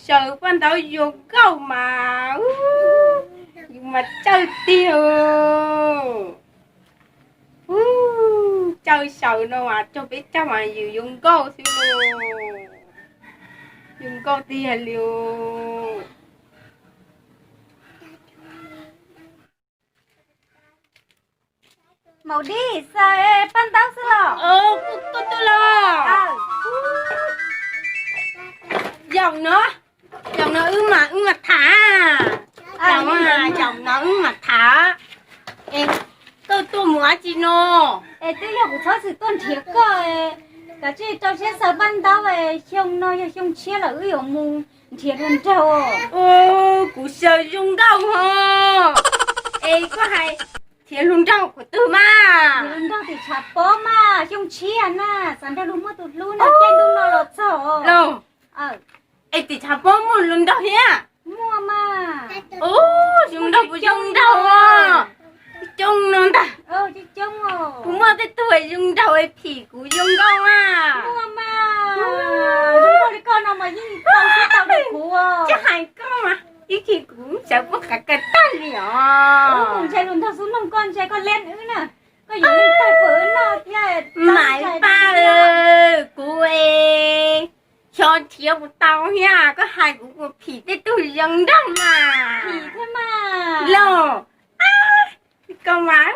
Xyaw paj ntaub yuav nkauj mas, yus mas tsawg tiag. Tsawg xyaw no mas cog peb caug mas yus yuav nkauj xwb lauj. Yuav nkauj tiag li. Maum Dib, xaws paj ntaub xwb los? Koj tuaj los? Zaum no, zaum no wb mam, wb mam tham. Zaum no wb mam tham. Es koj tuaj mus ua dab tsi no? Es twb yog kuv txhob txwm tuaj nrhiav koj, kav tsij rau siab xaws paj ntaub, xyoo no yog xyoo tshiab lawm wb yuav mus nrhiav hluas nraug. Kuv xyaw zoo nkauj hos. Es koj hais nrhiav hluas nraug qhov twg mas? Nrhiav hluas nraug tim tshav pob mas, xyoo tshiab na, xav nrog luag muaj tus hlub na, caij ntuj no los txog. Es tim tshav pob muaj hluas nraug thiab? Muaj mas. Zoo nraug puas zoo nraug? Coob no ntag. Kuv muaj tej tug zoo nraug phim kuv zoo nkauj mas. Muaj mas. Zoo nkauj li koj no mas yeej tau xwb tau li kuv. Tsis hais koj mas ib chim kuv sawv pob qav kawg tag li os. Ntshai hluas nraug xub noog koj ntshai koj liab wb na. Koj yuav leej twg pab wb noj thiab? Maiv Paj, kuv xyov nrhiav puas tau thiab, koj hais kuv puas phim tej tug zoo nraug mas. Phim thiab mas. Los, koj mas,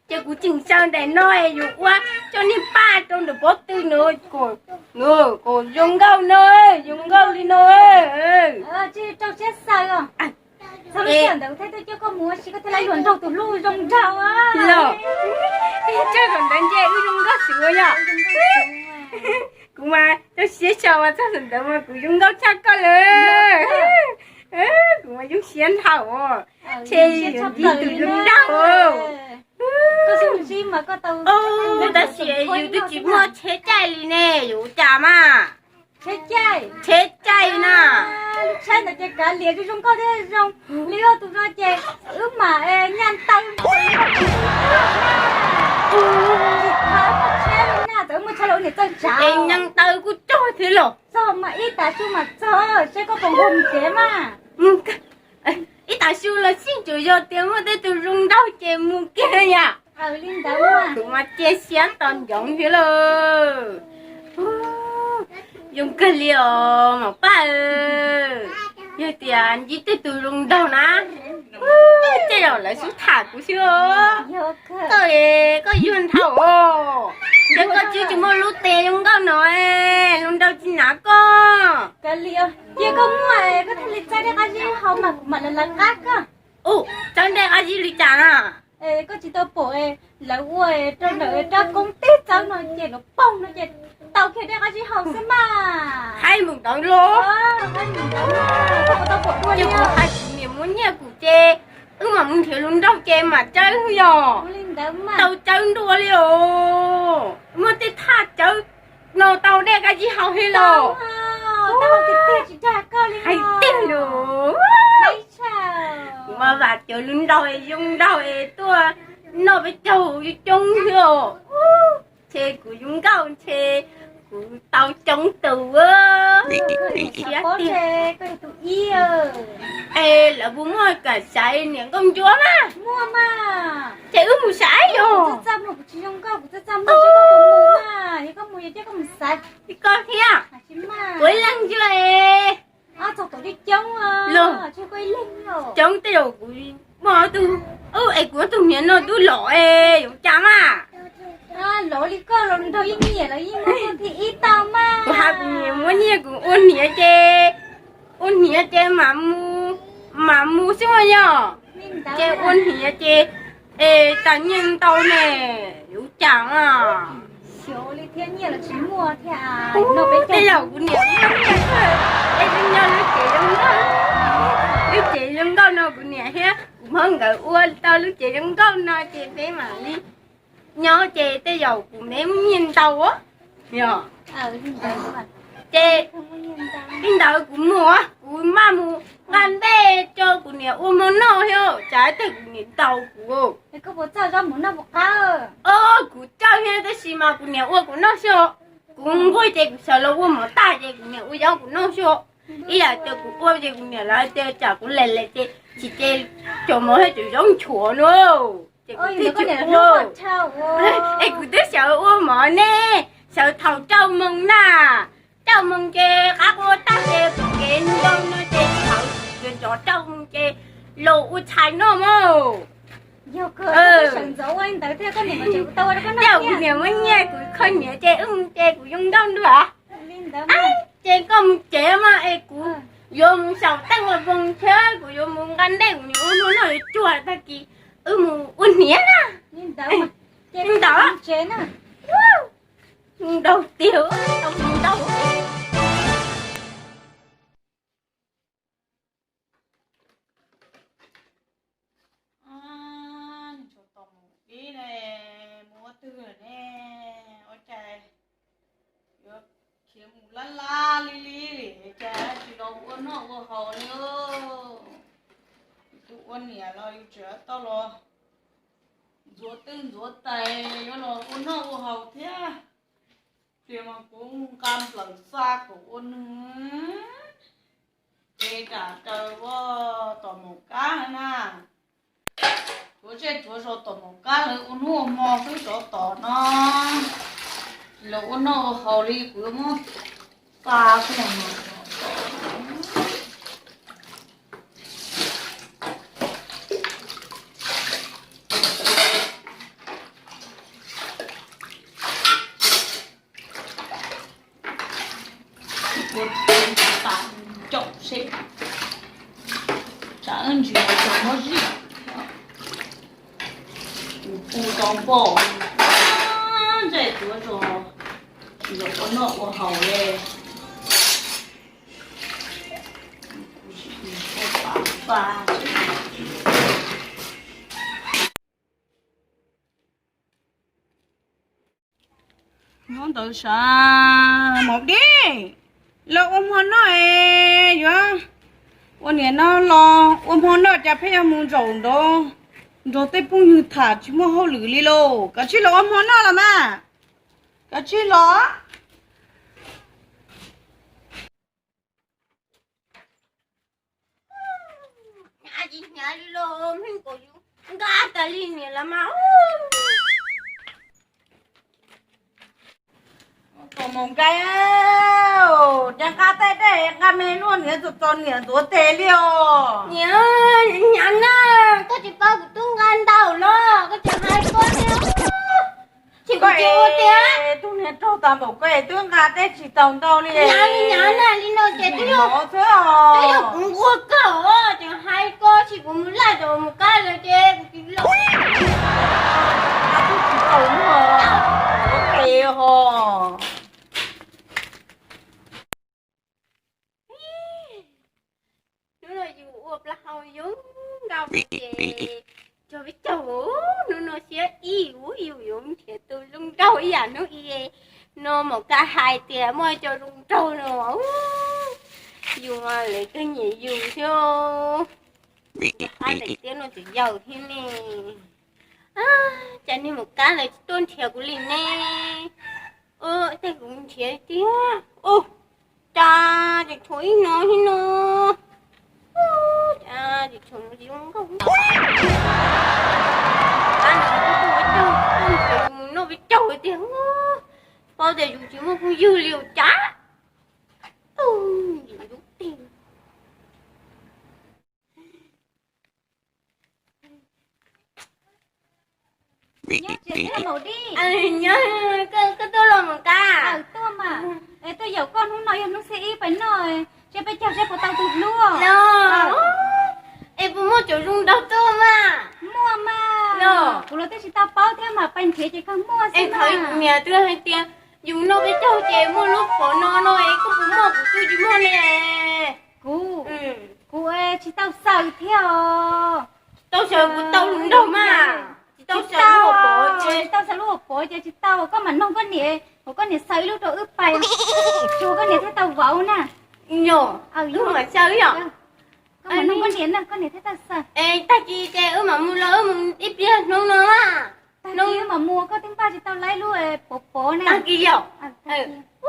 ces kuv tseem xyaw daim no es yuav ua coj niag paj rau ntawm pob tw no, kom zoo nkauj no, zoo nkauj li no. Tsis rau siab xaw os. Txog lub sij hawm ntawd kuv thiaj tuaj coj koj mus ua si, koj thiaj li yuav nrog tus hlub zoo nraug. Los, txog thaum ntawd ntshe wb zoo nkauj xwb yom. Kuv mas rau siab xyaw mas txog thaum ntawd mas kuv zoo nkauj tshaj koj lawm. Kuv mas zoo siab dhau, ntshe yuav ntsib tus zoo nraug. Tab sis yus twb tsis muaj tsheb caij li ne, yuav ua cas mas. Tsheb caij? Tsheb caij na. Tsheb ntawd ces kav liam, zoo zoo nkauj thiab zoo li koj tus no ces wb mam nyas taw. Tsis muaj tsheb li na, txawm muaj tsheb los niam txawj tsav. Es nyas taw kuj txog thiab los? Txog mas ib tav su mas txog, seb koj puas nquag mus kev mas. Ib tav su los xij tsuas yog tias muaj tej tus zoo nraug ces mus kiag yom. Kuv mas cia siab tos ncoov thiab lauj. Zoo kawg li os Maiv Paj. Yog tias ntsib tej tus zoo nraug na, tej zaum lawv xub tham kuv xwb os. Koj, koj yuag nthaum os. Ces koj tsis, tsis muaj lub tes zoo nkauj no, hluas nraug tsis hnav koj. Cia koj muaj koj thiaj li txawb dej qab zib haus mas kuv mam li lawv qab koj. Txawb dej qab zib li cas na? Koj tsis tau pom lawv ua rau ntawm rab koob teb txawb no ces lawv paug no ces tau kiag dej qab zib haus xwb mas. Hais mus ntawd los? Ces kuv hais kuv niam muab nyiaj kuv ces wb mam mus nrhiav hluas nraug ces mam txawb yom. Tau txawb ntua li os. Muaj tej thaj txawb no tau dej qab zib haus li los? Hais tiag los? Kuv mas vam cov hluas nraug es zoo nraug es tuaj noj peb caug coob coob xwb os. Ces kuv zoo nkauj ces kuv tau coob tus. Siab tiag. Es lawv puas muaj kam xaiv niam nkauj ntsuab mas? Ces wb mus xaiv yog. Koj thiab. Kuv ib leeg xwb es. Los, coob tej zaum kuv muaj ob tug, es kuv ob tug niam no twb los es yuav cas mas. Los li koj los nrog ib niam los ib muab thiaj ib tau mas. Kuv hais kuv niam muab nyiaj kuv ua hniav ces, ua hniav ces mam mus, mam mus xwb mas yog. Ces ua hniav ces, es tas nyiaj ntau ne, yuav cas mas. Xyov li thiab, nyiaj los tsis muaj thiab. Tej zaum kuv niam muaj nyiaj, es kuv nyob lub tsev zoo nkauj, lub tsev zoo nkauj no kuv niam thiab kuv hmoob nkawd ua tau lub tsev zoo nkauj no ces peb mam li nyob ces tej zaum kuv me muaj nyiaj ntau. Yog, ces li ntawd kuv mus, kuv maj mus nqa nplej rau kuv niam ua mov noj thiab, tsam ib teg kuv niam ntaus kuv. Kuv txawj thiab tab sis mas kuv niam ua kuv noj xwb. Kuv nquag ces kuv sawv los ua mov tag ces kuv niam ua zaub kuv noj xwb. Ib yam tias kuv ua ces kuv niam lawv tias tsam kuv lem lem ces tsis ces cov mov thiaj tseem zoo nchuav no. Ces kuv thiaj tsis ua. Es kuv twb xyaum ua mov ne, xyaum thaum rau moos na. Rau moos ces qab ua tag ces pom kev ntoo no ces thaum yuav tsov rau moos ces los ua tshais noj mog. Tej kuv niam muab nyiaj kuv kho niam ces wb mus ces kuv zoo nkauj nraug. Ces koj mus tsev mas es kuv yuav mus xyaum teej los voos thiab kuv yuav mus nqa ntej kuv niam ua hmo noj yuav cuag tag kis wb mus ua hniav na. Li ntawd, nraug tiag, tau ntau. Tos mus ib ne, mus ua twg ne, ua cas yuav khiav mus laj laj li li li cas tsis los ua noj ua haus li. Tus ua niam los yus tseem tau los ntxuav twj ntxuav tais yuav los ua noj ua haus thiab. Pliag mas kuv nqa nplawm xa kom ua nws, ces kam raws ua tom maum kab na. Tuav zej tuav zos tom maum kab lawv ua hnub ua hmo xwb, tsov tom no lawv ua noj ua haus li kuv yuav muab xa tuaj. Ua tas ncaum seb tsam ntsis tau muab zij. Kuv pw tau npoj, ntsej tuav zog tsis los ua noj ua haus li. Nyob ntawd sav maum dib, los ua hmo noj es yuav ua niam no los ua hmo noj cas pheej yuav mus zaum nrov nrog tej phooj ywg tham tsis muaj hauj lwm li lauj. Kav tsij los ua hmo noj los mas, kav tsij los. Hnyav tsis hnyav li los mheej kom yus nqa tas li niam los mas. Tus maum nqaij, cas nqa tej dej nqa me luaj niam txom txom niam ntxuav tes li os. Niam, hnyav na, koj tsis paub kuv twb nqa ntau los koj tseem hais koj thiab. Tsis, kuv tsis ua tiag. Tus niam raug tas npaum koj twb nqa tej tsis tau ntau li. Hnyav li hnyav na, li no ces twb yog, twb yog kuv nquag koj, tseem hais koj, tsis kuv mus laj rau mus kab lawm ces kuv tsis los. Twb tsis tau ntau li ho. Hnub no yus ua plaub hau zoo nkauj ces cov peb caug, hnub no siab ib ua yus yuav nrhiav tus zoo nraug ib yam hnub i no mam kaj hais tias muaj cov zoo nraug no. Yus mas lawv kawg nyiam yus thiab. Qab daim tiab no tseem yau thiab ne. Cas niag maum kab lawv tsis tuaj nrhiav kuv li ne? Tej kuv nrhiav tiag. Cas tseem tshuav ib no thiab no. Cas tseem tshuav no tsis zoo nkauj. Kab no tuaj ua caug tuaj nrhiav yus mus noj peb caug tiag. Paub tias yus tsis muaj phooj ywg li ua cas. Nyob tsev thiab maum dib. Nyob, koj tuaj los mus kab? Tuaj mas. Es tuaj yaum koj hnub no yog hnub xiab ib pais noj, seb peb caug seb puas tau tus hlub. Es puas muaj cov zoo nraug tuaj mas? Muaj mas. Kuv los twb tsis tau paub thiab mas pais nrhiav ces kawg muaj xwb. Es qhov niam twb hais tias yus noj peb caug ces muaj lub pov no no es koj puas muaj, kuv twb tsis muaj li. Kuv, kuv tsis tau xaws thiab os. Tau xaws kuv tau zoo nraug mas. Tsis tau xaws lub hauv pov ces, tsis tau xaws lub hauv pov ces tsis tau. Koj mam noog koj niam, kom koj niam xaws ib lub rau wb pais, tsuas koj niam thiaj tau vauv na. Yog, wb mam xaws yom. Koj mam noog koj niam na, koj niam thiaj tau xaws. Es tag kis ces wb mam mus los wb mus ib pliag hnub no na. Tag kis wb mam mus, koj twb npaj tsis tau laib lub pov pov ne. Tag kis yom.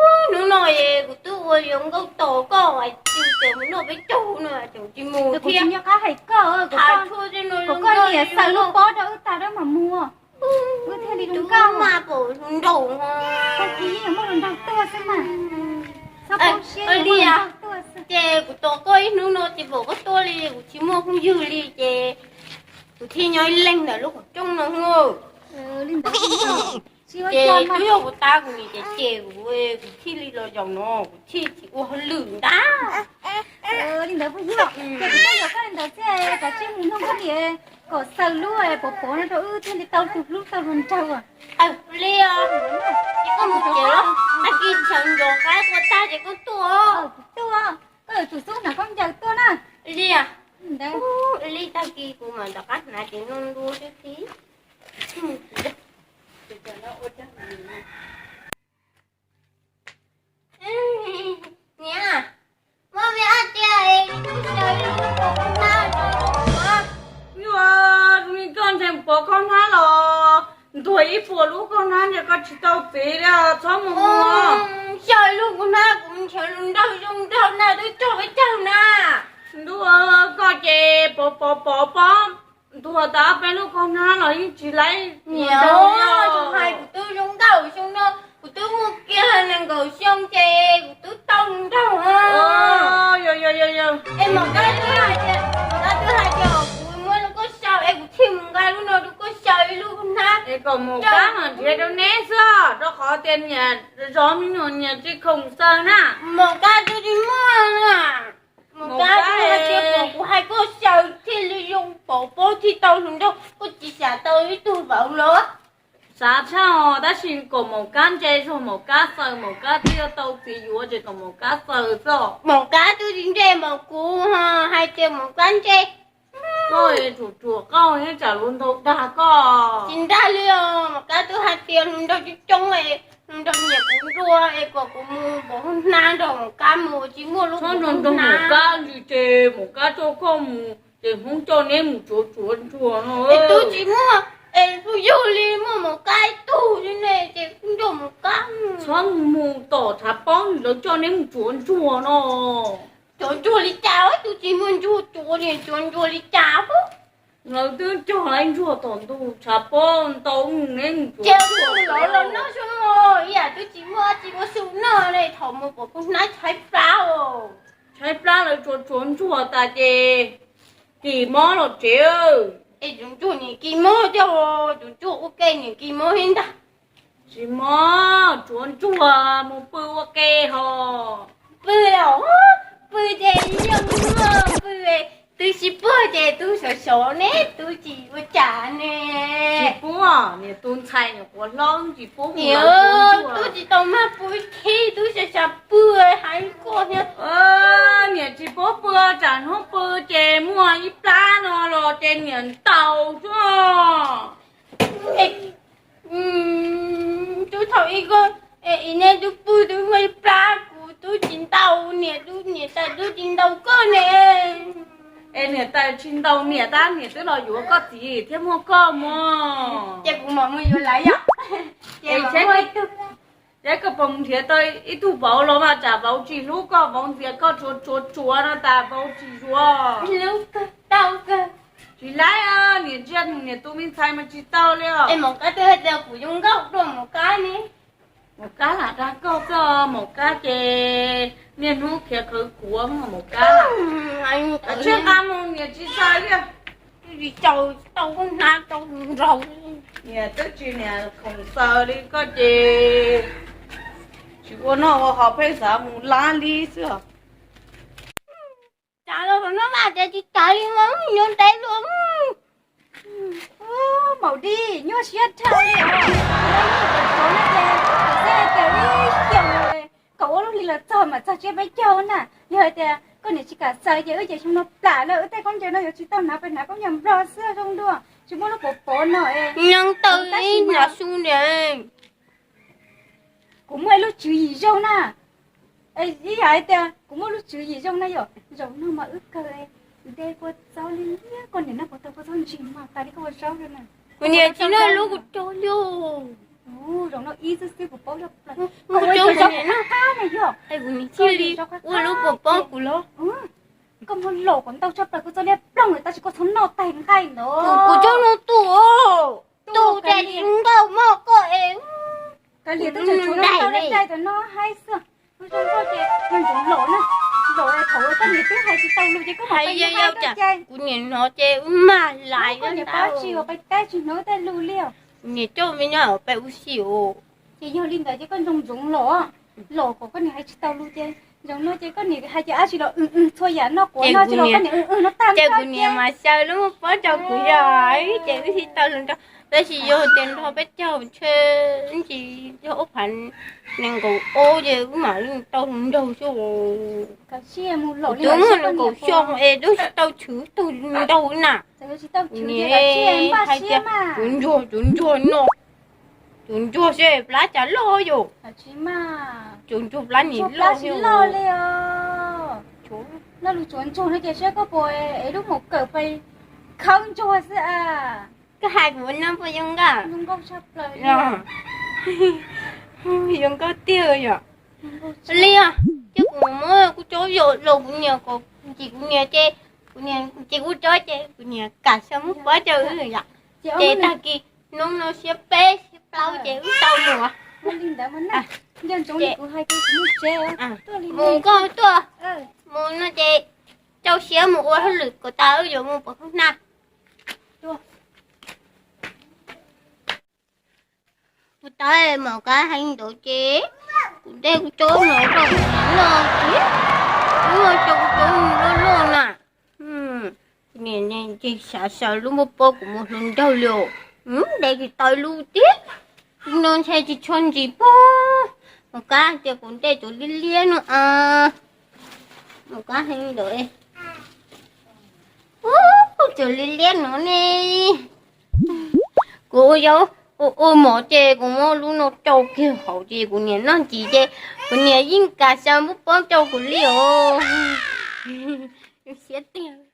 Hnub no es kuv twb ua zoo nkauj tos koj hais tias mus noj peb caug no tseem tsis mus thiab. Kuv tsis nco qab hais koj, kuv, kuv, koj niam xaws lub pob rau wb tag dab mas muag, wb thiaj li zoo nkauj mas pom nraum. Tag kis yeej yuav muaj hluas nraug tuaj xwb mas. Txhob poob siab, yuav muaj hluas nraug tuaj xwb. Ces kuv tos koj ib hnub no ces pom koj tuaj li, kuv tsis muaj phooj ywg li ces kuv thiaj nyob ib leeg ntawm lub qhov rooj no. Li ntawd ces twb yog kuv tab kuv niam cem cem kuv, kuv thiaj li los zaum no, kuv thiaj tsis ua hauj lwm ntag. Li ntawd phooj ywg, ces kuv tuaj yuav koj li ntawd thiaj kav tsij mus nug koj niam kom xaws lub pov pov no rau wb thiaj li tau tus hlub tau hluas nraug. Li os, ces koj mus tsev los, tag kis tsam nrov qab ua tag ces koj tuaj. Kuv tuaj, koj yuav tsum xub hnav khaub ncaws tuaj na. Li, li tag kis kuv mam rov qab hnav ces noj ntua xwb tib. Niam, muaj me ab tiag es kuv xyaw ib lub pov khaub hnab rau. Yog, tus me koj ntshai pov khaub hnab los ntuag ib puas lub khaub hnab ntawd koj tsis tau txiv li, txhob mus mus. Xyaw ib lub khaub hnab kuv nrhiav hluas nraug zoo nraug na twb tso peb caug na. Ntuj, koj ces pov pov pov pob ntuag tau peb lub khaub hnab los yeej tsis laib. Niam, tsis hais kuv twb zoo nkauj xyoo no, kuv twb muaj kiag nees nkaum xyoo ces kuv twb tau hluas nraug. Es Maum Kab twb hais tias, Maum Kab twb hais tias kuv muab rau koj xyaw es kuv thiaj mus nqa lub no rau koj xyaw ib lub khaub hnab. Es kom Maum Kab mam nrhiav rau neb xwb, rau qhov tias niam zov me nyuam niam tsis khoom xaws na. Maum Kab twb tsis muaj na. Maum Kab twb hais tias kom kuv hais koj xyaw thiaj li zoo pov pob thiaj tau hluas nraug, koj tsis xav tau ib tug vauv los? Xav tshaj os, tab sis kom Maum Kab ntse zog Maum Kab xaws, Maum Kab twb yuav tau txiv yuav ces kom Maum Kab xaws xwb. Maum Kab twb tsis ntse mas kuv hais tias Maum Kab ntse. Koj tsuas tsuas qauj nyob tsam luag ntau dag koj. Tsis ntag li os, Maum Kab twb hais tias hluas nraug coob coob es hluas nraug nyiam kuv nruas es kom kuv mus pov khaub hnab nrog Maum Kab mus, tsis muaj lub pov khaub hnab. Maum Kab ntsis ces Maum Kab coj koj mus ces Hmoob coj neb mus tsuav tsuav ntsuag no. Es twb tsis muaj es phooj ywg li, muaj Maum Kab ib tug xwb ne ces kuv nrog Maum Kab. Txhob mus tom tshav pob lawv coj neb mus tsuav ntsuag no. Tsuav ntsuag li cas, twb tsis muaj ntsuag tsuav li, tsuav ntsuag li cas. Lawv twb cog lawv ntsuag tom ntug tshav pob ntau, neb mus tsuav ntsuag los los noj su, ib yam twb tsis muaj tsis muaj su noj li, thaum mus pom kuv hnab tshaib plab os. Tshaib plab lawv tsuav tsuav ntsuag tas ces kis mob los tsev. Es tus ntsuag niam kis mob thiab, tus ntsuag ua ke niam kis mob thiab ntag. Tsis mob, tsuav ntsuag mus pw ua ke ho. Pw os, pw ces yeej muaj pw, twb sib puag ces twb sov sov ne, twb tsis ua cas ne. Tsis pub, niam tus ntxhais nyuam qhuav hlob tsis pub mus. Twb tsis tau mag pw ib thib, twb sov sov pw hais koj thiab. Niam tsis pub pw, tsam hnub pw ces muaj ib plab no los ces niam ntaus xwb. Twb thaum ib ko, ib niam twb pw twb muaj ib plab, kuv twb tsis ntaus niam, niam tais twb tsis ntaus koj ne. Es niam tais tsis ntaus niam tab niam twb los yuav koj txiv thiab muaj koj mus. Ces kuv mam mus yuav lawv yom. Ces koj puas mus nrhiav tau ib tug vauv los mas tsam vauv tsis hlub koj, vauv ntxias koj tsuav tsuav tsuav no tas vauv tsis yuav. Tsis laib, niam ntsia niam tus me ntxhais mas tsis tau li os. Es Maum Kab twb hais tias kuv zoo nkauj dua Maum Kab ne. Maum Kab lam dag koj xwb, Maum Kab ces niaj hnub khiav qhawv kuav Maum Kab. Tsheej nqa mus niam tsis txawj li. Tsis tau, tau hnab tau nraug. Niam twb tsis niam khoom xaws li koj ces tsis ua noj ua haus pheej xav mus lab li xwb. Tsam los no mas tias tsis tas li mas nyob ntev luaj. Maum Dib nyuaj siab dhau li os. Xav tias ib xyoos kaum ob lub hli los txog mas txog tsiab peb caug na. Yog hais tias koj niam tsis kam xaws ces wb ces xyoo no plam lawm, wb tej khaub ncaws no yuav tsis tau hnav, pes hnav khaub ncaws nplog xwb zoo dua, tsis muaj lub pov pov no. Nyob tau ib nta su. Kuv muaj ib lub tswv yim zoo na. Ib yam hais tias kuv muaj lub tswv yim zoo na yom, zaum no mas wb kawg nte kua txob li liab, koj niam noj puas tau kua txob ntsis mas tas li koj ua zaub na. Kuv niam tsis noj lub kuv cog li. Ub, zoo no ib xwb xwb kuv paub lawm. Kuv tsis li ua lub pov pob kuv los. Koj muaj los kom ntau tshaj plaws, kuv txoj liab ploog lawm tab sis koj txhob noj tag nqaij ntawd. Kuv coj no tuaj, tuaj ces tsis nkauj mog koj es. Kav liam, twb tseem tshuav lub ntaub dai dai no haib xwb. Lub ntaub ces yog ntsoov los na, los thaum koj niam twb hais tsis tau lus ces koj hais yau yau cas. Kuv niam hnov ces wb mag lais, koj niam pab tsis ua pais teb tsis hnov tej lus li os. Kuv niam coj me nyuam pais ua si os. Ces yog li ntawd ces koj ntsoov ntsoov los, los kom koj niam hais tsis tau lus ces ntsoov no ces koj niam hais ces ab tsis los w w txhua yam no quav no tsis los koj niam w w no tag ces kuv niam mas xyaw lub pob rau kuv yog ces wb thiaj tau hluas nraug. Tab sis yog tias nrog peb caug ntshe ntsis yog ob phav nees nkaum ob ces wb mam li tau hluas nraug xwb. Kuv twb muaj nees nkaum xyoo es twb tsis tau tshwv tug hluas nraug na. Kuv niam hais tias tsuav ntsuag tsuav ntsuag no, tsuav ntsuag seb plab cas loj yom. Tsuav ntsuag plab nim loj li os. Loj lus tsuav ntsuag no ces saib koj puas es lub mus kawm pais khawb ntsuag xwb a. Koj hais kuv no puas zoo nkauj? Zoo nkauj tiag yom. Li os, ces kuv muab kuv cov yam los kuv niam kom ntxim kuv niam ces, kuv niam ntxim kuv cov ces kuv niam kam xyaw muab pov rau wb yom. Ces tag kis hnub no siab peb siab plaub ces wb tau mus. Mus nkauj tuaj, mus no ces rau siab mus ua hauj lwm kom tas wb yuav mus pom hauv na. Kuv tab mam kab heev ntawd ces kuv de kuv cov no rau kuv niam noj thiab. Kuv cov kuv cov loj loj na. Kuv niam ntshe xav xaws lub npawb pob kuv mus hluas nraug li os. De tsis tau lub tiag. No ntshe tsis tshua ntsis pob. Mam kab tias kuv de cov liab liab no a. Mam kab heev ntawd. Cov liab liab no ne. Kuv ua yau ua ua mov ces kuv muab lub no rau kiag hauv ces kuv niam noj ntsis ces kuv niam yeej kam xyaw npawb pob rau kuv li os. Siab tiag.